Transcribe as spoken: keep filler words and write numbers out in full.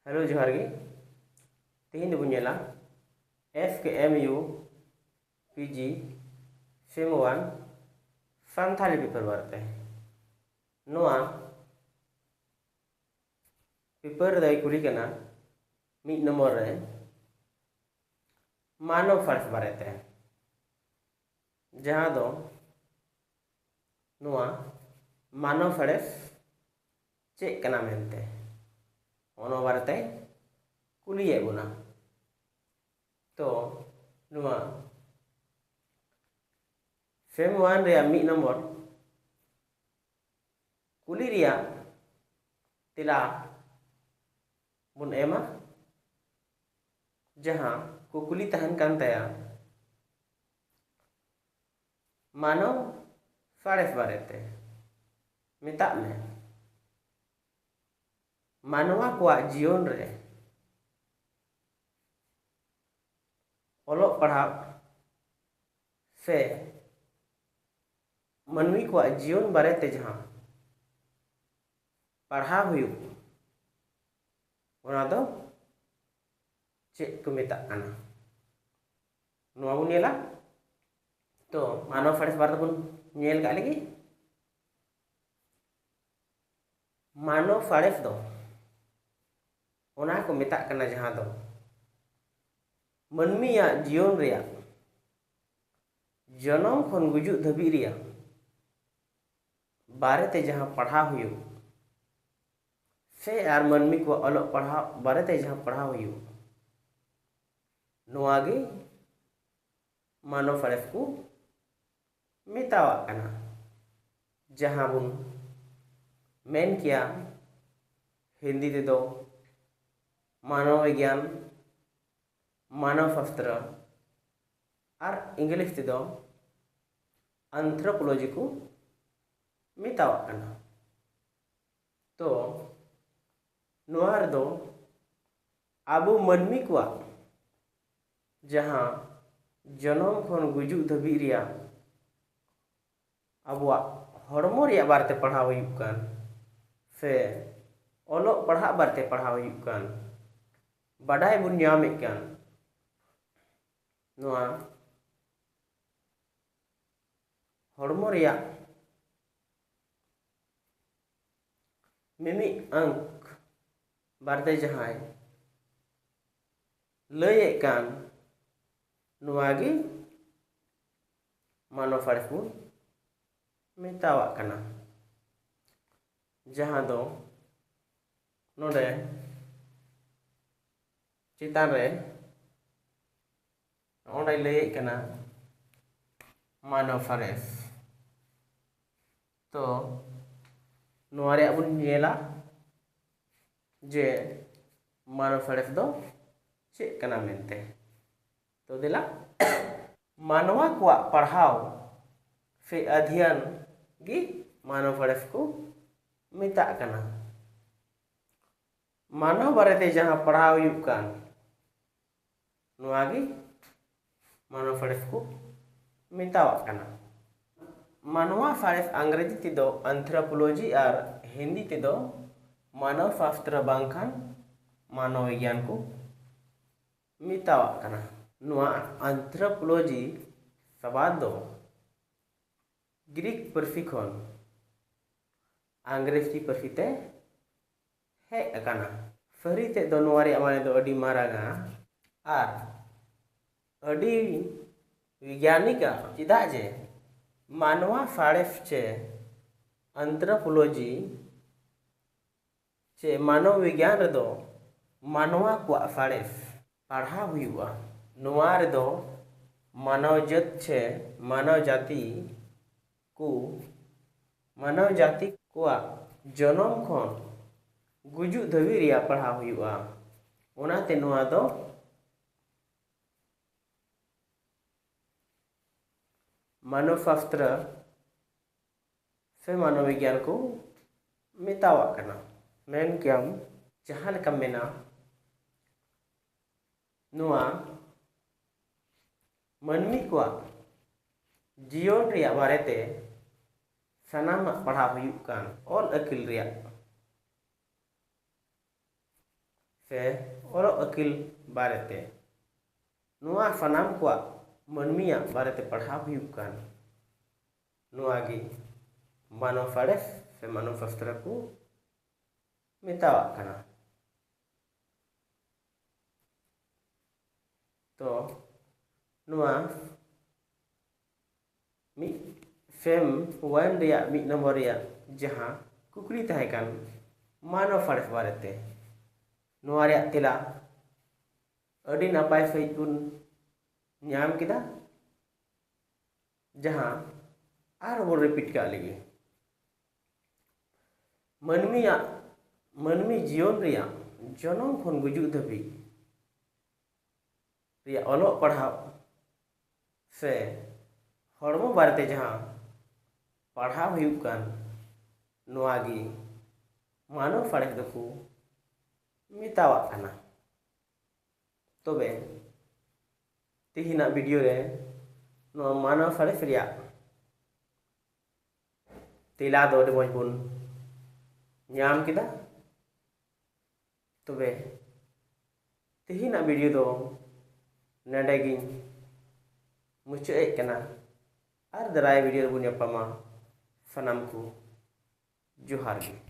Hello, ᱡᱚᱦᱟᱨ ᱜᱮ᱾ ᱛᱮᱦᱮᱧ ᱫᱚᱵᱚᱱ ᱧᱮᱞᱟ F K M U P G Sem one Santali paper ᱵᱟᱨᱮᱛᱮ᱾ ᱱᱚᱣᱟ ᱯᱮᱯᱟᱨ ᱨᱮᱫᱚᱭ ᱠᱩᱞᱤ ᱠᱟᱱᱟ ᱢᱤᱫ ᱱᱚᱢᱵᱚᱨ ᱨᱮ ᱢᱟᱱᱚᱵ ᱥᱟᱬᱮᱥ ᱵᱟᱨᱮᱛᱮ, ᱡᱟᱦᱟᱸ ᱫᱚ ᱱᱚᱣᱟ ᱢᱟᱱᱚᱵ ᱥᱟᱬᱮᱥ ᱪᱮᱫ ᱠᱟᱱᱟ ᱢᱮᱱᱛᱮ, ᱚᱱᱟ ᱵᱟᱨᱮᱛᱮ ᱠᱩᱞᱤᱭᱮᱫ ᱵᱚᱱᱟ᱾ ᱛᱚ ᱱᱚᱣᱟ Sem one ᱨᱮᱭᱟᱜ ᱢᱤᱫ ᱱᱚᱢᱵᱚᱨ ᱠᱩᱞᱤ ᱨᱮᱭᱟᱜ ᱛᱮᱞᱟ ᱵᱚᱱ ᱮᱢᱟ, ᱡᱟᱦᱟᱸ ᱠᱩᱠᱞᱤ ᱛᱟᱦᱮᱱ ᱠᱟᱱ ᱛᱟᱭᱟ ᱢᱟᱱᱚᱵ ᱥᱟᱬᱮᱥ ᱵᱟᱨᱮᱛᱮ᱾ ᱢᱮᱛᱟᱜ ᱢᱮ, ᱢᱟᱱᱣᱟ ᱠᱚᱣᱟᱜ ᱡᱤᱭᱚᱱ ᱨᱮ ᱚᱞᱚᱜ ᱯᱟᱲᱦᱟᱣ ᱥᱮ ᱢᱟᱹᱱᱢᱤ ᱠᱚᱣᱟᱜ ᱡᱤᱭᱚᱱ ᱵᱟᱨᱮᱛᱮ ᱡᱟᱦᱟᱸ ᱯᱟᱲᱦᱟᱣ ᱦᱩᱭᱩᱜ, ᱚᱱᱟ ᱫᱚ ᱪᱮᱫ ᱠᱚ ᱢᱮᱛᱟᱜ ᱠᱟᱱᱟ, ᱱᱚᱣᱟ ᱵᱚᱱ ᱧᱮᱞᱟ᱾ ᱛᱚ ᱢᱟᱱᱚᱵ ᱥᱟᱬᱮᱥ ᱵᱟᱨᱮ ᱛᱮᱵᱚᱱ ᱧᱮᱞ ᱠᱟᱜ ᱞᱮᱜᱮ᱾ ᱢᱟᱱᱚᱵ ᱥᱟᱬᱮᱥ ᱫᱚ ᱚᱱᱟ ᱠᱚ ᱢᱮᱛᱟᱜ ᱠᱟᱱᱟ ᱡᱟᱦᱟᱸ ᱫᱚ ᱢᱟᱹᱱᱢᱤᱭᱟᱜ ᱡᱤᱭᱚᱱ ᱨᱮᱭᱟᱜ ᱡᱚᱱᱚᱢ ᱠᱷᱚᱱ ᱜᱩᱡᱩᱜ ᱫᱷᱟᱹᱵᱤᱡ ᱨᱮᱭᱟᱜ ᱵᱟᱨᱮᱛᱮ ᱡᱟᱦᱟᱸ ᱯᱟᱲᱦᱟᱣ ᱦᱩᱭᱩᱜ ᱥᱮ ᱟᱨ ᱢᱟᱹᱱᱢᱤ ᱠᱚᱣᱟᱜ ᱚᱞᱚᱜ ᱯᱟᱲᱦᱟᱣ ᱵᱟᱨᱮᱛᱮ ᱡᱟᱦᱟᱸ ᱯᱟᱲᱦᱟᱣ ᱦᱩᱭᱩᱜ, ᱱᱚᱣᱟ ᱜᱮ ᱢᱟᱱᱚᱵ ᱥᱟᱬᱮᱥ ᱠᱚ ᱢᱮᱛᱟᱣᱟᱜ ᱠᱟᱱᱟ, ᱡᱟᱦᱟᱸ ᱵᱚᱱ ᱢᱮᱱ ᱠᱮᱭᱟ ᱦᱤᱱᱫᱤ ᱛᱮᱫᱚ ᱢᱟᱱᱚᱵ ᱵᱤᱜᱽᱜᱟᱱ, ᱢᱟᱱᱚᱵ ᱥᱟᱥᱛᱨᱚ, ᱟᱨ ᱤᱝᱞᱤᱥ ᱛᱮᱫᱚ anthropology ᱠᱚ ᱢᱮᱛᱟᱣᱟᱜ ᱠᱟᱱᱟ᱾ ᱛᱚ ᱱᱚᱣᱟ ᱨᱮᱫᱚ ᱟᱵᱚ ᱢᱟᱹᱱᱢᱤ ᱠᱚᱣᱟᱜ ᱡᱟᱦᱟᱸ ᱡᱚᱱᱚᱢ ᱠᱷᱚᱱ ᱜᱩᱡᱩᱜ ᱫᱷᱟᱹᱵᱤᱡ ᱨᱮᱭᱟᱜ ᱟᱵᱚᱣᱟᱜ ᱦᱚᱲᱢᱚ ᱨᱮᱭᱟᱜ ᱵᱟᱨᱮᱛᱮ ᱯᱟᱲᱦᱟᱣ ᱦᱩᱭᱩᱜ ᱠᱟᱱ, ᱥᱮ ᱚᱞᱚᱜ ᱯᱟᱲᱦᱟᱜ ᱵᱟᱨᱮᱛᱮ ᱯᱟᱲᱦᱟᱣ ᱦᱩᱭᱩᱜ ᱠᱟᱱ, ᱵᱟᱰᱟᱭ ᱵᱚᱱ ᱧᱟᱢᱮᱫ ᱠᱟᱱ, ᱱᱚᱣᱟ ᱦᱚᱲᱢᱚ ᱨᱮᱭᱟᱜ ᱢᱤᱢᱤᱫ ᱟᱝᱠ ᱵᱟᱨᱮᱛᱮ ᱡᱟᱦᱟᱸᱭ ᱞᱟᱹᱭᱮᱫ ᱠᱟᱱ, ᱱᱚᱣᱟ ᱜᱮ ᱢᱟᱱᱚ ᱯᱷᱟᱲᱮᱥ ᱵᱚᱱ ᱢᱮᱛᱟᱣᱟᱜ ᱠᱟᱱᱟ, ᱡᱟᱦᱟᱸ ᱫᱚ ᱱᱚᱰᱮ ᱪᱮᱛᱟᱱ ᱨᱮ ᱚᱸᱰᱮᱭ ᱞᱟᱹᱭᱮᱫ ᱠᱟᱱᱟ ᱢᱟᱱᱚ ᱯᱷᱟᱨᱮᱥ᱾ ᱛᱚ ᱱᱚᱣᱟ ᱨᱮᱭᱟᱜ ᱵᱚᱱ ᱧᱮᱞᱟ ᱡᱮ ᱢᱟᱱᱚ ᱯᱷᱟᱨᱮᱥ ᱫᱚ ᱪᱮᱫ ᱠᱟᱱᱟ ᱢᱮᱱᱛᱮ᱾ ᱛᱚ ᱫᱮᱞᱟ, ᱢᱟᱱᱣᱟ ᱠᱚᱣᱟᱜ ᱯᱟᱲᱦᱟᱣ ᱥᱮ ᱟᱫᱷᱭᱟᱱ ᱜᱮ ᱢᱟᱱᱚ ᱯᱷᱟᱨᱮᱥ ᱠᱚ ᱢᱮᱛᱟᱜ ᱠᱟᱱᱟ᱾ ᱢᱟᱱᱣᱟ ᱵᱟᱨᱮᱛᱮ ᱡᱟᱦᱟᱸ ᱯᱟᱲᱦᱟᱣ ᱦᱩᱭᱩᱜ ᱠᱟᱱ, ᱱᱚᱣᱟ ᱜᱮ ᱢᱟᱱᱚ ᱯᱷᱟᱨᱮᱥ ᱠᱚ ᱢᱮᱛᱟᱣᱟᱜ ᱠᱟᱱᱟ᱾ ᱢᱟᱱᱣᱟ ᱯᱷᱟᱨᱮᱥ ᱟᱝᱨᱮᱡᱤ ᱛᱮᱫᱚ ᱟᱱᱛᱷᱨᱳᱯᱳᱞᱚᱡᱤ ᱟᱨ ᱦᱤᱱᱫᱤ ᱛᱮᱫᱚ ᱢᱟᱱᱚᱵ ᱥᱟᱥᱛᱨᱚ ᱵᱟᱝᱠᱷᱟᱱ ᱢᱟᱱᱚᱵ ᱵᱤᱜᱽᱜᱟᱱ ᱠᱚ ᱢᱮᱛᱟᱣᱟᱜ ᱠᱟᱱᱟ᱾ ᱱᱚᱣᱟ ᱟᱱᱛᱷᱨᱳᱯᱳᱞᱚᱡᱤ ᱥᱟᱵᱟᱫ ᱫᱚ ᱜᱨᱤᱠ ᱯᱟᱹᱨᱥᱤ ᱠᱷᱚᱱ ᱟᱝᱨᱮᱡᱤ ᱯᱟᱹᱨᱥᱤ ᱛᱮ ᱦᱮᱡ ᱟᱠᱟᱱᱟ᱾ ᱥᱟᱹᱨᱤ ᱛᱮᱫ ᱫᱚ ᱱᱚᱣᱟ ᱨᱮᱭᱟᱜ ᱢᱟᱱᱮ ᱫᱚ ᱟᱹᱰᱤ ᱢᱟᱨᱟᱝᱟ ᱟᱨ ᱟᱹᱰᱤ ᱵᱤᱜᱽᱜᱟᱱᱤᱠᱟ, ᱪᱮᱫᱟᱜ ᱡᱮ ᱢᱟᱱᱣᱟ ᱥᱟᱬᱮᱥ ᱪᱮ ᱟᱱᱛᱷᱨᱳᱯᱳᱞᱚᱡᱤ ᱪᱮ ᱢᱟᱱᱚᱵ ᱵᱤᱜᱽᱜᱟᱱ ᱨᱮᱫᱚ ᱢᱟᱱᱣᱟ ᱠᱚᱣᱟᱜ ᱥᱟᱬᱮᱥ ᱯᱟᱲᱦᱟᱣ ᱦᱩᱭᱩᱜᱼᱟ᱾ ᱱᱚᱣᱟ ᱨᱮᱫᱚ ᱢᱟᱱᱚᱵ ᱡᱟᱹᱛ ᱪᱮ ᱢᱟᱱᱚᱵ ᱡᱟᱹᱛᱤ ᱠᱚ, ᱢᱟᱱᱚᱵ ᱡᱟᱹᱛᱤ ᱠᱚᱣᱟᱜ ᱡᱚᱱᱚᱢ ᱠᱷᱚᱱ ᱜᱩᱡᱩᱜ ᱫᱷᱟᱹᱵᱤᱡ ᱨᱮᱭᱟᱜ ᱯᱟᱲᱦᱟᱣ ᱦᱩᱭᱩᱜᱼᱟ᱾ ᱚᱱᱟᱛᱮ ᱱᱚᱣᱟ ᱫᱚ ᱢᱟᱱᱚᱵ ᱥᱟᱥᱛᱨᱚ ᱥᱮ ᱢᱟᱱᱚᱵ ᱵᱤᱜᱽᱜᱟᱱ ᱠᱚ ᱢᱮᱛᱟᱣᱟᱜ ᱠᱟᱱᱟ᱾ ᱢᱮᱱ ᱠᱮᱭᱟᱢ, ᱡᱟᱦᱟᱸ ᱞᱮᱠᱟᱢ ᱢᱮᱱᱟ, ᱱᱚᱣᱟ ᱢᱟᱹᱱᱢᱤ ᱠᱚᱣᱟᱜ ᱡᱤᱭᱚᱱ ᱨᱮᱭᱟᱜ ᱵᱟᱨᱮᱛᱮ ᱥᱟᱱᱟᱢᱟᱜ ᱯᱟᱲᱦᱟᱣ ᱦᱩᱭᱩᱜ ᱠᱟᱱ ᱚᱞ ᱟᱹᱠᱤᱞ ᱨᱮᱭᱟᱜ ᱥᱮ ᱚᱞᱚᱜ ᱟᱹᱠᱤᱞ ᱵᱟᱨᱮᱛᱮ, ᱱᱚᱣᱟ ᱥᱟᱱᱟᱢ ᱠᱚᱣᱟᱜ ᱢᱟᱹᱱᱢᱤᱭᱟᱜ ᱵᱟᱨᱮᱛᱮ ᱯᱟᱲᱦᱟᱣ ᱦᱩᱭᱩᱜ ᱠᱟᱱ ᱱᱚᱣᱟ ᱜᱮ ᱢᱟᱱᱚᱵ ᱥᱟᱬᱮᱥ ᱥᱮ ᱢᱟᱱᱚᱵ ᱥᱟᱥᱛᱨᱚ ᱠᱚ ᱢᱮᱛᱟᱣᱟᱜ ᱠᱟᱱᱟ᱾ ᱛᱚ ᱱᱚᱣᱟ ᱢᱤᱫ ᱥᱮᱢ ᱚᱣᱟᱱ ᱨᱮᱭᱟᱜ ᱢᱤᱫ ᱱᱚᱢᱵᱚᱨ ᱨᱮᱭᱟᱜ ᱡᱟᱦᱟᱸ ᱠᱩᱠᱞᱤ ᱛᱟᱦᱮᱸ ᱠᱟᱱ ᱢᱟᱱᱚᱵ ᱥᱟᱬᱮᱥ ᱵᱟᱨᱮᱛᱮ, ᱱᱚᱣᱟ ᱨᱮᱭᱟᱜ ᱛᱮᱞᱟ ᱟᱹᱰᱤ ᱱᱟᱯᱟᱭ ᱥᱟᱺᱦᱤᱡ ᱵᱚᱱ ᱧᱟᱢ ᱠᱮᱫᱟ᱾ ᱡᱟᱦᱟᱸ ᱟᱨ ᱵᱚᱱ ᱨᱤᱯᱤᱴ ᱠᱟᱜ ᱞᱮᱜᱮ, ᱢᱟᱹᱱᱢᱤᱭᱟᱜ ᱢᱟᱹᱱᱢᱤ ᱡᱤᱭᱚᱱ ᱨᱮᱭᱟᱜ ᱡᱚᱱᱚᱢ ᱠᱷᱚᱱ ᱜᱩᱡᱩᱜ ᱫᱷᱟᱹᱵᱤᱡ ᱨᱮᱭᱟᱜ ᱚᱞᱚᱜ ᱯᱟᱲᱦᱟᱣ ᱥᱮ ᱦᱚᱲᱢᱚ ᱵᱟᱨᱮᱛᱮ ᱡᱟᱦᱟᱸ ᱯᱟᱲᱦᱟᱣ ᱦᱩᱭᱩᱜ ᱠᱟᱱ, ᱱᱚᱣᱟ ᱜᱮ ᱢᱟᱱᱚᱵ ᱥᱟᱬᱮᱥ ᱫᱚᱠᱚ ᱢᱮᱛᱟᱣᱟᱜ ᱠᱟᱱᱟ᱾ ᱛᱚᱵᱮ ᱛᱮᱦᱮᱧᱟᱜ ᱵᱷᱤᱰᱤᱭᱳ ᱨᱮ ᱱᱚᱣᱟ ᱢᱟᱱᱚᱵ ᱥᱟᱬᱮᱥ ᱨᱮᱭᱟᱜ ᱛᱮᱞᱟ ᱫᱚ ᱟᱹᱰᱤ ᱢᱚᱡᱽ ᱵᱚᱱ ᱧᱟᱢ ᱠᱮᱫᱟ᱾ ᱛᱚᱵᱮ ᱛᱮᱦᱮᱧᱟᱜ ᱵᱷᱤᱰᱤᱭᱳ ᱫᱚ ᱱᱚᱰᱮ ᱜᱤᱧ ᱢᱩᱪᱟᱹᱫ ᱮᱫ ᱠᱟᱱᱟ᱾ ᱟᱨ ᱫᱟᱨᱟᱭ ᱵᱷᱤᱰᱤᱭᱳ ᱨᱮᱵᱚᱱ ᱧᱟᱯᱟᱢᱟ᱾ ᱥᱟᱱᱟᱢ ᱠᱚ ᱡᱚᱦᱟᱨ ᱜᱮ᱾